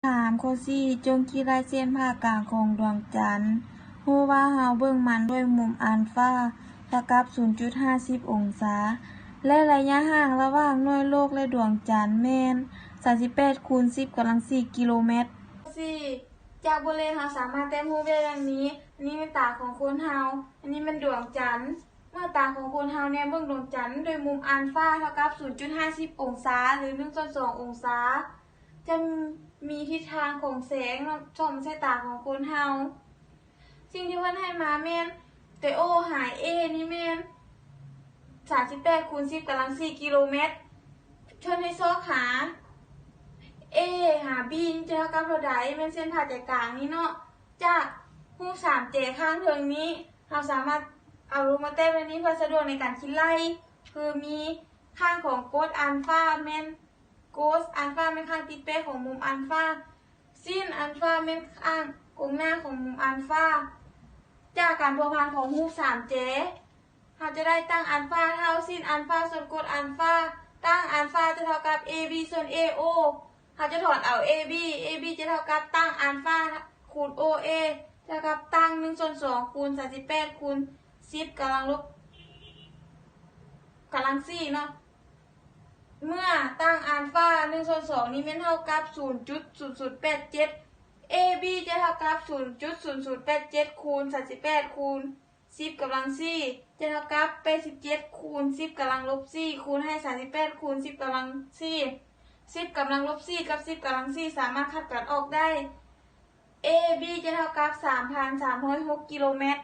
ສາມ ຂໍ້ສີ່ ຈົ່ງຄິດໄລ່ເສັ້ນຜ່າກາງຂອງດວງຈັນ. ຮູ້ວ່າເຮົາເບິ່ງມັນດ້ວຍມຸມອານຟາເທົ່າກັບສູນຈຸດຫ້າສິບອົງສາ ແລະໄລຍະຫ່າງລະຫວ່າງໜ່ວຍໂລກ ແລະ ດວງຈັນແມ່ນສາມສິບແປດຄູນສິບກຳລັງສີ່ກິໂລແມັດ. ສີ່ ຈາກບົດຮຽນເຮົາສາມາດແຕ້ມຮູບໄດ້ດັ່ງນີ້. ອັນນີ້ແມ່ນຕາຂອງຄົນເຮົາ, ອັນນີ້ແມ່ນດວງຈັນ. ເມື່ອຕາຂອງຄົນເຮົາແນມເບິ່ງດວງຈັນດ້ວຍມຸມອານຟາເທົ່າກັບສູນຈຸດຫ້າສິບອົງສາ ຫຼື ໜຶ່ງສ່ວນສອງອົງສາ, ຈະມີທິດທາງຂອງແສງເນາະ ສ່ອງໃສ່ຕາຂອງຄົນເຮົາ. ສິ່ງທີ່ເພິ່ນໃຫ້ມາແມ່ນ ແຕ່ໂອຫາເອນີ້ແມ່ນສາມສິບແປດຄູນສິບກຳລັງສີ່ກິໂລແມັດ. ເພິ່ນໃຫ້ຊອກຫາ ເອຫາບີນີ້ຈະເທົ່າກັບເທົ່າໃດ, ແມ່ນເສັ້ນຜ່າໃຈກາງນີ້ເນາະ. ຈາກຮູບສາມແຈຂ້າງເທິງນີ້ ເຮົາສາມາດເອົາລົງມາແຕ້ມໃນນີ້ເພື່ອສະດວກໃນການຄິດໄລ່. ຄືມີຂ້າງຂອງກົດອານຟາແມ່ນ ໂກສອານຟາແມ່ນຂ້າງຕິດແປະຂອງມຸມອານຟາ. ຊິນອານຟາແມ່ນຂ້າງກົງໜ້າຂອງມຸມອານຟາ. ຈາກການພົວພັນຂອງຮູບສາມແຈ ເຮົາຈະໄດ້ຕັ້ງອານຟາເທົ່າຊິນອານຟາສ່ວນກົດອານຟາ, ຕັ້ງອານຟາຈະເທົ່າກັບເອບີສ່ວນເອໂອ. ເຮົາຈະຖອນເອົາເອບີ, ເອບີຈະເທົ່າກັບຕັ້ງອານຟາຄູນໂອເອ ເທົ່າກັບຕັ້ງໜຶ່ງສ່ວນສອງຄູນສາມສິບແປດຄູນສິບກຳລັງລົບ ກຳລັງສີ່ເນາະ. ເມື່ອຕັ້ງອານຟາໜຶ່ງສ່ວນສອງນີ້ແມ່ນເທົ່າກັບສູນຈຸດສູນສູນແປດເຈັດ, ເອບີຈະເທົ່າກັບສູນຈຸດສູນສູນແປດເຈັດຄູນສາມສິບແປດຄູນສິບກຳລັງສີ່ ຈະເທົ່າກັບແປດສິບເຈັດຄູນສິບກຳລັງລົບສີ່ ຄູນໃຫ້ສາມສິບແປດຄູນສິບກຳລັງສີ່. ສິບກຳລັງລົບສີ່ກັບສິບກຳລັງສີ່ສາມາດຂັດກັນອອກໄດ້. ເອບີຈະເທົ່າກັບສາມພັນສາມຮ້ອຍຫົກກິໂລແມັດ.